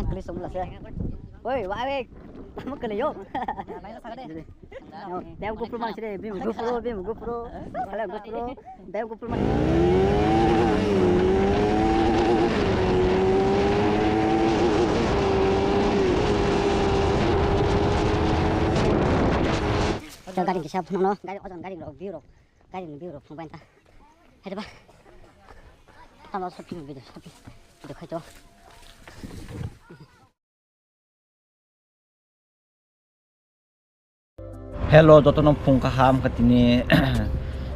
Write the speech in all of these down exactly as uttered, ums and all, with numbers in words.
Kali song la se. Oi, wa we. Tamo kali yo. Bem gupro man sire, bem gupro, bem gupro. Kala gupro, bem gupro man. Gari kisa phano, gari ojon gari rok, view rok. Gari ni view rok phunuk bai ta. Hai ba. Tamo shopping video, shopping video khai to. Hello, jotono phung kaham khe tini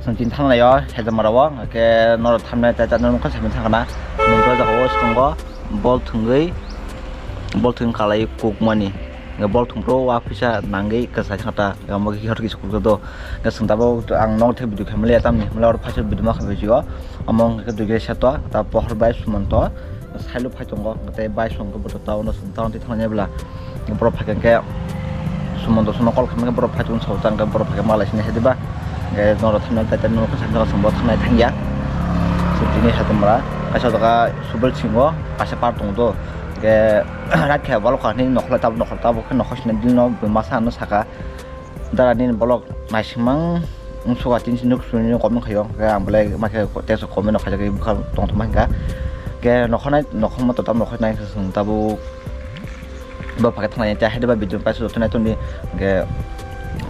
chwng tini thang laio, Hejamara o, hwnkhe norok thamnai tai tai norok khe samung thang kana. Nini o jaga o swkango bol thwngwi, bol thwng kalai kukmani. Hwnkhe bol thwng pro wa pisa nangwi kwchai thangta, gamo khe hor kisa kukjak do. Hwnkhe chwng tabuk ang nogo the video khaimaliya tamni, hwnmale oro phaisa video ma khaimai sio. Omo hwnkhe dui gre seto, ta pohor bai sumonto. Sailo phai tongo, tei bai songkhe bo town o chwng town twi thangnai bwla. Borok phai khe sumonto sono call khaimani khe borok phai tong sao tang khe borok phai khe malai sini hai diba. Hwnkhe norok thangnai tai tai norok khe sakno chwng bo thangnai thangya. Chwng tini hai tongmara kaisa jaga subel singo kaisa park tongo do. Hwnkhe rat khe balo kha hinwi nokhla tabuk nokhla tabuk khe nokhor sini bini no masa hinwi saka. Dara nini bolok naisingmang wngsuka tini sini nuk suni comment khaio, hwnkhe ang belai ma khe text comment no khaijagwi bwkha tongthokma hwnkha. Hwnkhe nokhornai nokhorma totam nokhornai hwnkhe chwng tabuk bo phakhe thanglai tei haideba video paisa joto nai tongdi. Hwnkhe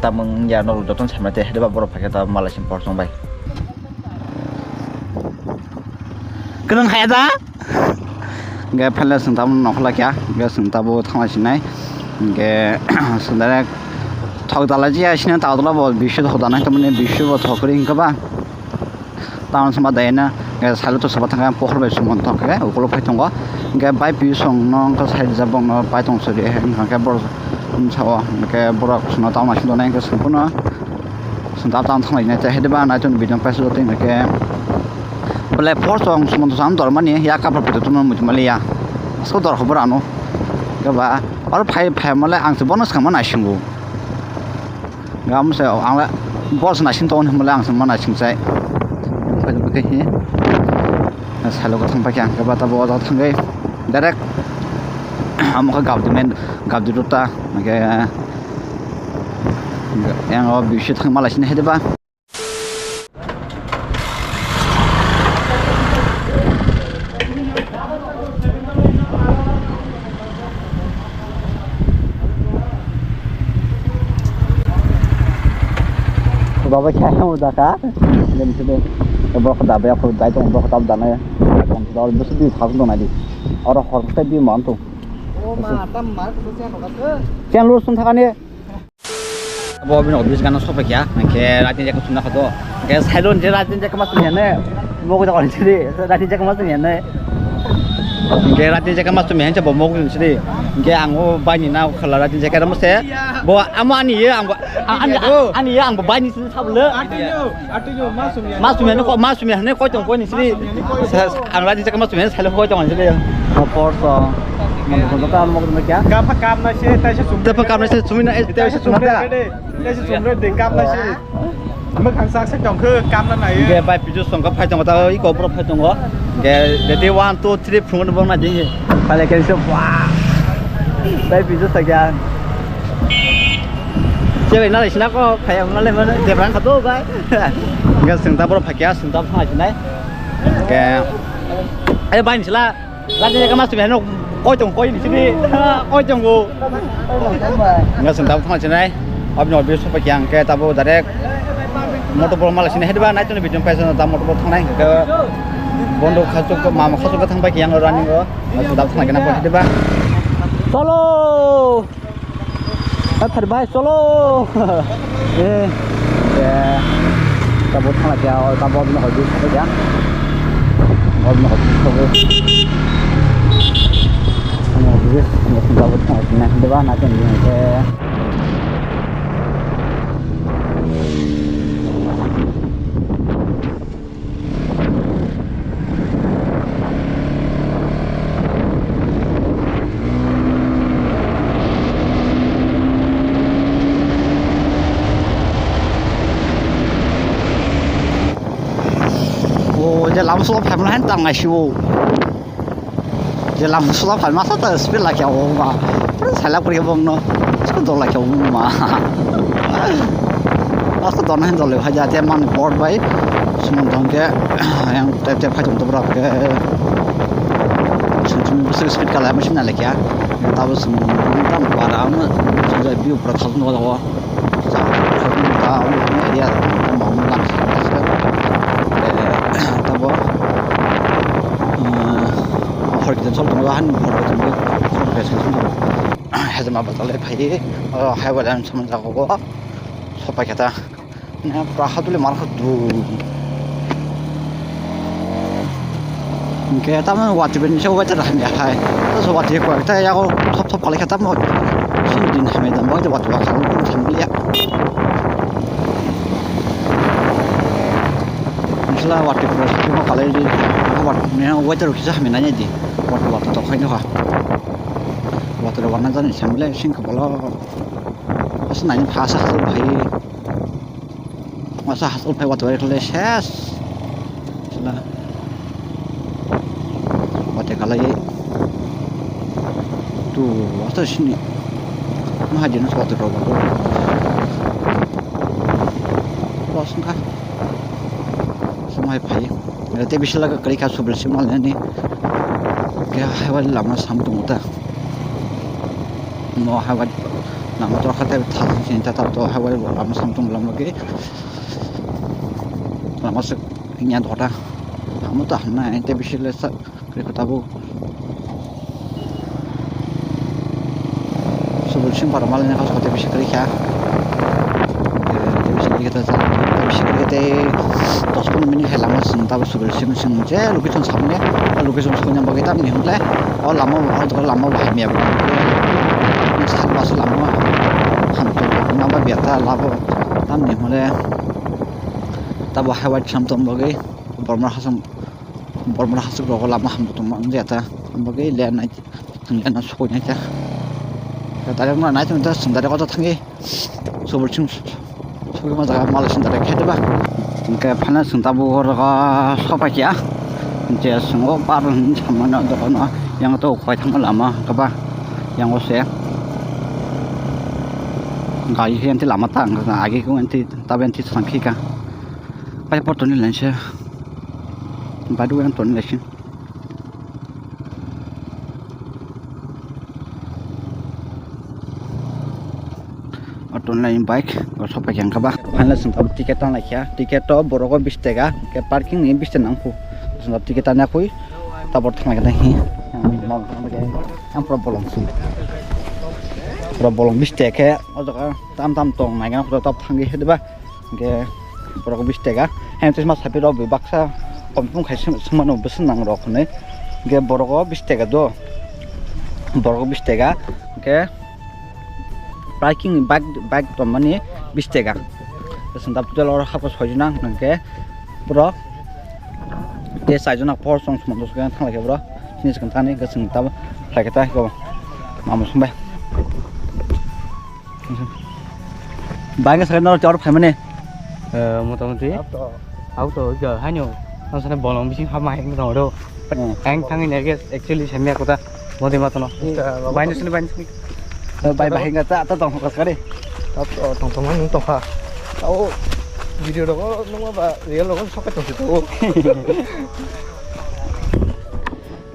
tamung ya norok jotono saimai tei haideba borok phakhe tabuk malai sini por chong bai. Kwrwng haya da? Hwnkhe phaile chwng tabuk nokhorlai kha, hwnkhe chwng tabuk thanglai sinai. Hwnkhe chwng direct thok dalai jia sini ta dalai bo bish thok danai, tamani bish bo thok kwrwi hwnkhe ba. Town sima daina, hwnkhe salo to saba thangkhe pohor bai sumon thangkhe ukuluk phai tongo. Hwnkhe bai pi song no wngkha side jabok no pai tong sori hwnkhe borok sao, hwnkhe borok chwngno town naising tongnai hwnkhe chwng phano. Chwng tabuk tamo thanglai nai, tei hai diba naitok ni video paisa jotoi hwnkhe belai por chong sumonto sam dormani ya kapra pito tongma muchung maliya. Asko dor khobor ano. Keba oro phai phai male ang se bono swkang ma naisingo. Gam se ang le bos naising tongo hwnmale ang se ma naising chai. Phai jotoi hi. Salo ko thang pakya keba tabo o thangwi direct amo khe gabdi men gabdi rota hwnkhe. Yang o bisi thang malai sini hai diba. Baba kaya mo daka. Dem sini. Bok da ba ko dai tong bok da da na. Bok da bisi di thak do na di. Oro hor ta di man to. O ma tam mar ko chen ro ka. Chen lo sun thakani. Bo bini office gana sopai kya, hwnkhe raitni jaka sumna khato. Hwnkhe sailo je raitni jaka ma sumya ne. Bo ko jaka sidi, raitni jaka ma sumya ne. Hwnkhe raitni jaka ma sumya hwnkhe bo mok sidi. Hwnkhe ang o baini na khala raitni jaka mo se. Bo amo ani ye ang bo, ani, ani ye ang bo baini sidi sablo. Ma sumya ni ko, ma sumya ni koi tong koi ni sidi. Ang raitni jaka ma sumya ni sailo koi tong sidi. Por so. Mano ko ka mo ko kya? Kap kap na se tai se sum. Tepa kap na se sumina, eh, tai se sum. Kaisa chwngre de, kaisa chwngre de, kapna se. Mwkhang sak se tongkhe, kapna naiyo. Hwnkhe bai pijo songkha phai tongo ta, iko borok phai tongo. Hwnkhe ready, one, two, three, phunukno bongna di. Pale khe se, wah. Bai pijo sakya. Chebai nalai sina ko, phai ang nalai mano, jebrang khato bai. Hwnkhe chwng ta borok phai kya, chwng ta phai sinai. Hwnkhe, eh, bai ni sila. Raitni jaka ma sumya no koi tong koi ni sini. Koi tong go. Nga sung tabuk thang sinai. Abni office pa kyang ke tabuk direct motor bol mala sini hediba nai tuni video paisa tabuk motor bol thangnai ke bondo khasuk mama khasuk thang bai kyang running go. Nga sung tabuk thang kena hediba. Cholo. Hai phar bai cholo. Eh, eh, tabuk thangla kya, tabuk abini hoi duk thangla kya. Abini hoi duk thangla. Ano hoi duk, tabuk thangla kya, deba na kya ni ke. O je lam so phai mala han tang ngai si o. Lam sula phai masa ta speed la kya o ma. Pura sala puri bong no. Sku dol la kya o ma. Masa dol na dol le bhai ja te man board bai. Sumon dong ke yang tep tep phai tong to bra ke. Sum sum bus speed kala machine la kya. Ta bus tam para am. Sa view pura thal no. Tabo hor kita sol tunggu han hor kita tunggu hor kita sol tunggu. Hezma batal phai o highway line sama jago go sopai kata. Ne pura hatuli mar khadu. Hingke tamo watwi bai nisa weather hamya hai. To so watwi ko ekta yago thop thop kalai kha tamo. Sin din hamya dam bai watwi ba kha ko thamliya. Nisla watwi ko sima kalai di. Wat ne weather kisa hamya nai di. Watwi watwi to khai no ha. Watwi wana jani samle sing kabalo. Asa nai phasa khal bhai. Masa hasol phai watwari khle ses. Sila. Wate kalai. Tu wasta sini. Mahajin swat ro ba. Los ka. Samai phai. Te bisila ka kali ka subul simal ni. Kya hai wali lama sam tu muta. No hai wali lama to khate thal sini ta to hai wali lama sam tu lama ke. Lama se nya dota. Amo ta na ente bisi le sa kri kota bu. Subul sing para mal ne ka sote bisi kri kha. Te bisi kri kha ta bisi kri te dos pondro minute hai lama sing ta subul sing sing je location samne location sing nya bagai ta ni hule o lama o lama bahai me ba. Sat bas lama ham to ma ba biata labo tam ni hule. Tabo highway sam tong bagwi bormor hasam bormor hasuk rogo lama ham tong mang jata bagwi le nai le na sokoi nai ta. Direct ma nai tong ta sing direct ko thangi sobol sing sokoi ma jaga mal sing direct khe ba. Hingke phana sing tabo rogo sopai kya je singo bar hin samano dokono yang to khoi thang lama kaba yang o se gari khe lama ta agi ko enti tabe enti thang khika. Pai por toni lainse. Badu yang toni lainse. O toni lain bike o sopai yang kaba. Final sing tab ticket tang laikya. Ticket to borogo bis tega. Ke parking ni bis tega nangkhu. Sing tab ticket tang yakhui. Tabor thang laikya hi. Ang pro bolong sing. Pro bolong bis tega ke. O jaga tam tam tong nai nang pro tab thangwi he deba. Hingke borok bis tega. Hingke twisma sapi rok baksa kom tong khai sima no bwswk nang rok hinui. Hingke borok o bis tega do. Borok o bis tega. Hingke biking bike bike tongmani bis tega. Bwswk da putel oro hapkha soi jona hingke borok tei chai jona por chong sumang dos thanglai khe borok. Chini swkang thani hingke chwng tamo khlai khe ta hiko mama songbai. Bai wngkha sakhe norok chawr phaimani. Eh, motamoti. Auto. Auto, ika, haino. Ang sana bolong bising hama heng tong do. Hmm. Ang thangwi nai ge actually semya kota. Modi matono. Bai no sini, bai no sini. Eh, bai, bai, hingga ta, ta tong kos kare. Ta, ta, tong, tong, nung tong kha. Tao video rogo nung ba real rogo sokai tong si to.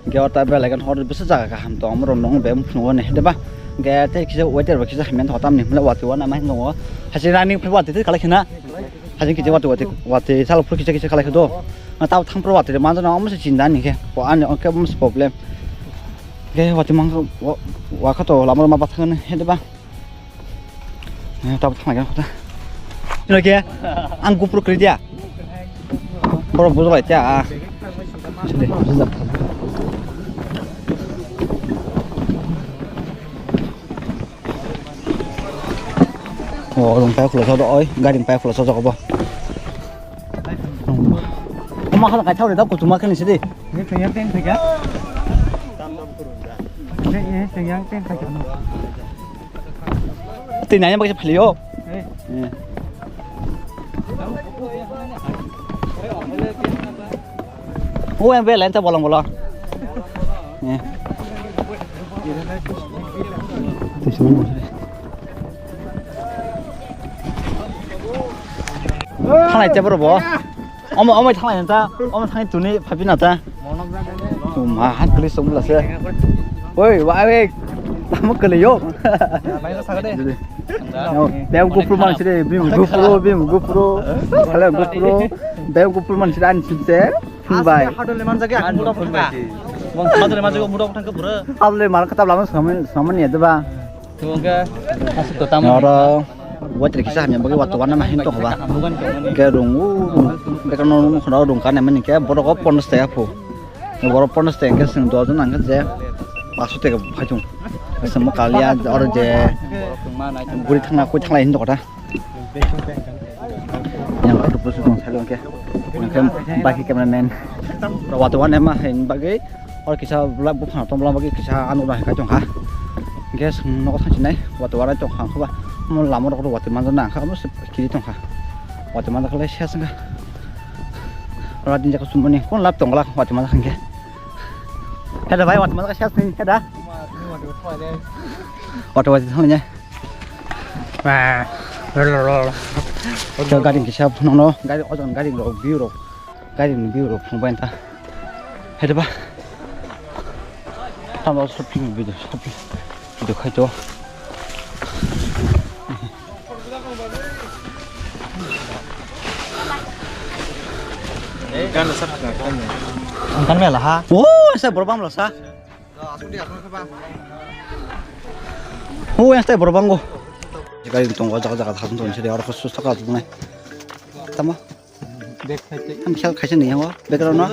Hingke o ta belai kheno hor bwswk jaga kaham tong, omorok nong be phunukgo ni, hwnkhe ba? Hingke tei kisa weather bo kisa hamya tong, tamni hwnle watwi uanama hinwi tongo. Hachi running phai watwi twi kalai khna. Hachi kisa watwi, watwi, watwi salo phuru kisa kisa kalai khdo. Na tabo thangphuru watwi manjana omo se chinta ni khe. O ani o khe omo se problem. Hingke watwi mangkha, wa, wakha to lama rwma bathang ni, hwnkhe ba? Eh, tabuk thangna khe. Sino khe? Ang GoPro kwrwi dia. Borok bujok lai cha. Sini, bujak. O, rung pai khula sa do, oi, gari pai khula sa jago bo. Oma khala kai thau re da, kuchuma khe ni sidi. Ye teng yang teng thakya. Ye teng yang teng thakya. Twi nai baksa phalio. Eh. Eh. O yang bela enta bolong bolong. Eh. Thanglai cha boro bo. Omo, omo thanglai cha. Omo thangni tuni phabi na cha. Ma han kli song la se. Oi, wa we. Tamo kli yo. Bem GoPro man sire, bim GoPro, bim GoPro. Khala GoPro. Bem GoPro man sire an sinte. Phun bai. Hadole manjak ya, muda phun bai. Hadole manjak muda phun ke bura. Hadole mar kata lama sama sama ni ada ba. Tungke asuk to tamo. Oro water kisa hamya bagi watu wana mahin to ba. Ke rung u rung. Beka no rung khona rung kan emani ke borok o pondos ta ya phu. Borok pondos ta ke sing do jon ang ke je. Pasu te ke phaitung. Semo kalia oro je. Guri thangna koi thanglai hin to kota. Yang auto pusu tong salo ke. Yang ke baki cameraman. Rawat wan ema hin bagi. Or kisa vlog buphang tong vlog bagi kisa anu bai kai tong kha. Gas nogo thang sinai. Wat wan tong kha ba. Mo lama rok wat man na kha mo kiri tong kha. Wat man kha lai sia sanga. Ora din jak sumoni kon lap tong la wat man kha ke. Heda bai wat man kha sia sing heda. Wat wat thang ne. Khe gari kisa phunukno, gari o jaga gari rok view rok, gari ni view rok phunukbai ta. Hai ba. Tamo shopping video, shopping video khai to. Kan mela ha. Oh, sa borok bam lo sa. Hu yang stai borok bango. Gari tongo jaga jaga thang tong sidi oro khe susta ka tunai. Tamo. Bek khai te. Am khel khaisa ni yango. Background no.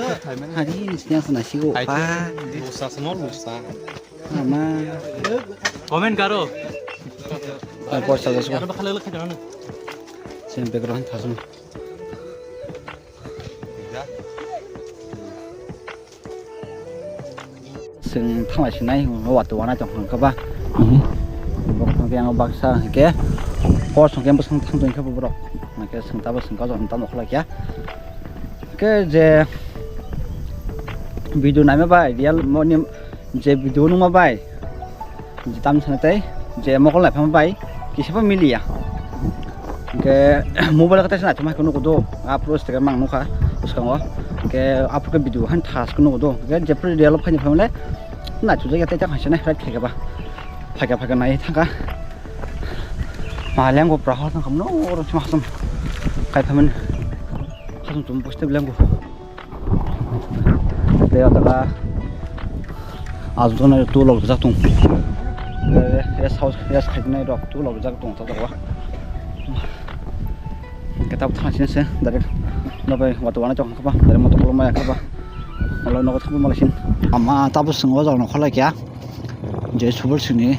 Hai ni siang sana sigo. Pa. Lusa sano lusa. Ama. Comment karo. Ang post sa sa. Yar bakhala khai jana. Sen background thasum. Chwng thanglai sinai, wati wana tong kha ba. Bok thang yang baksa hwnkhe, hor song khe bwswng thang tong kha borok. Hwnkhe chwng tabo chwng kajak tamo khlai kha. Hwnkhe je video naima bai, real moni je video nungma bai. Tam sana tei je mokol naithok bai kisa bo miliya. Hwnkhe mobile khe teisa naithok hai nugo do. Aphuru stage mang nukha bwskango. Hwnkhe aphuru khe video han thas khe nugo do. Hwnkhe jephru real o phaini phaimale naithok jak ya tei tak hai sana right khaikha ba. Phaikha phaikha nai thangkha. Ma lenggo pra hor thangkha no oro chuma hasam. Kai phaimani. Hasam tum buste lenggo. Tei o jaga ajutana tu log jak tong. Rest house, rest khainai rok tu log jak tong ta jaga. Kitab thang sini se direct no bai watu wana chok khaba, direct motor kolom ya khaba. Olo nogo thang malai sin. Ama tabo swngo jalo kholai kya. Je subur sini.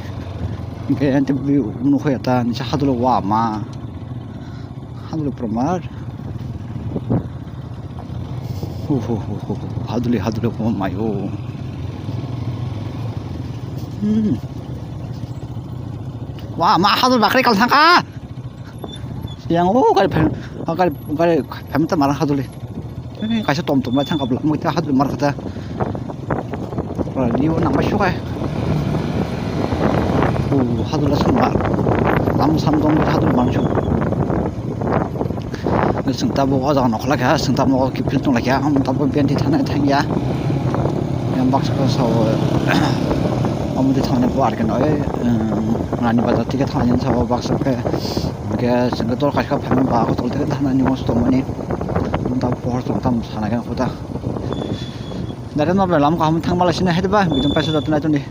Ke ente bi nukho ya ta ni sa hadulo wa ma. Hadwlwk pura mar. Hu, hu, hu, hu, hu. Hadwlwk, hadwlwk, oh my, oh. Hmm. Wah, ma hadwlwk bakri kal thangka. Yang, oh, gari phem, ah, gari, gari phem ta marang hadwlwk. Eh, kaisa tom tom lai thangka bwla, mui ta hadwlwk mar kha ta. Ora, di o nang bai sukai. O, hadwlwk song ba. Lam sam dong hadwlwk mang song. Sung tabuk o jaga nokhola kha, sung tabuk o kiphil tong lai kha, am tabuk benti thana thang ya. Yang baksa ko sao, am di thang ni bo ar ke noi, em, rani bazar tike thang yang sao baksa ke, ke sung ke tol kai kha phan ba ko tol tike thana ni mos tong mani. Am tabuk pohor tong tam sana ke khuta. Dari no lam kaham thang mala sini hai ba, bidung paisa jatna tuni.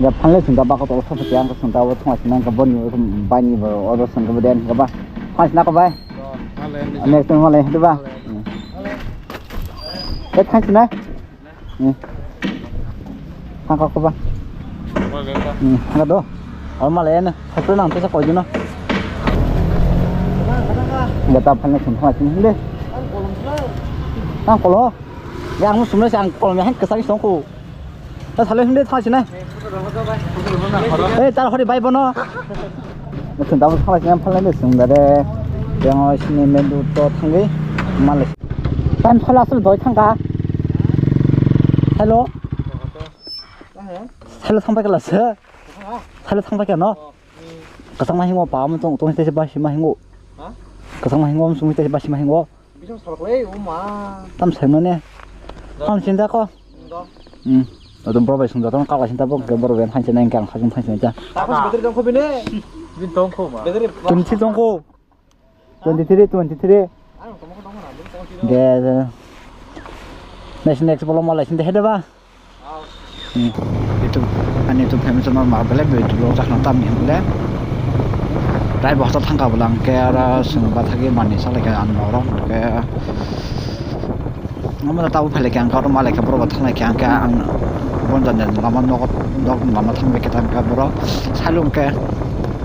Ya, phanle sung da bako tolo sofa tiang ko sung da bo thong sina ko boni ko bani bo oro sung ko den ko ba. Phas na ko bai. Next time male, diba? Eh, phas na. Hmm. Thang ko ba. Hmm, thang do. Or male na. Thakre nang pesa koi dino. Gata phalna sung thang sini de. Ang kolo. Ya ang sumna ang kolo yang kesang songko. Ta sale hinde thang sini. Eh, tar hori bai bono. Sung dabu thang sini phalna de sung dare. Yang sini mendu to thangge. Malai. Tan phala asal doi thangka. Hello. Hello thang bai kala se. Hello thang bai kano. Kasang ma hingo pa mo tong tong se ba si ma hingo. Kasang ma hingo mo sumi te ba si ma hingo. Bising salak le, o ma. Tam seng no ne. Tam sinda ko. Ndo. Hmm. Ado bro bai sung jatong kala sinda bo ke bro ben han sene kang khajung han sene ta. Tapos battery dong ko bine. Bin tong ko ma. Battery. Twenty tong ko. Twenty three, twenty three. Ang tong ko tong na, bin tong ko. Ge. Next next bolo malai sinda hede ba. Hmm. Itu ani itu family channel ma bele be itu lo jakna tam ni bele. Rai bo hotel thangka bela hingke aro sung bathagi mani salai ke ang norok ke. Amo da tabo phailai ke ang karo malai ke borok bo thanglai ke ang ke ang bon jan jan lama nogo dok lama thangbai ke thangka borok salung ke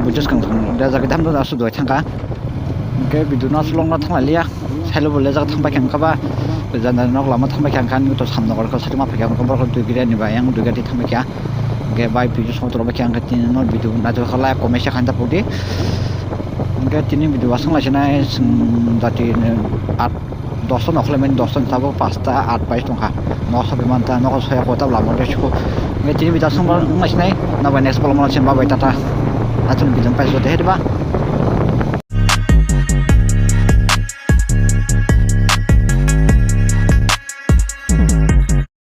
bujus kang thang da jagi dam da su doi thangka. Hingke video no sulok no thanglai liya. Sailo bo lejak thangbai khe wngkha ba. Jana nok lama thangbai khe wngkha, ani to samno gorkha, sari ma phaikha, wngkha borok dui gari ni bai, yang dui gari thangbai kha. Hingke bai video songtoro bai khe, hingke tini no video naithok kha, like, comment, share khaina tapok di. Hingke tini video aswk lai sinai, chwng jati ni at, dosta nokholai mani, dosta ni tabuk pasta at bai tongkha. Nok sabai manta, nok soya kota lama de siko. Hingke tini video aswk lai sinai, nabai next vlog ma se, bye bye, tata. Atun video paisa de, hedi ba.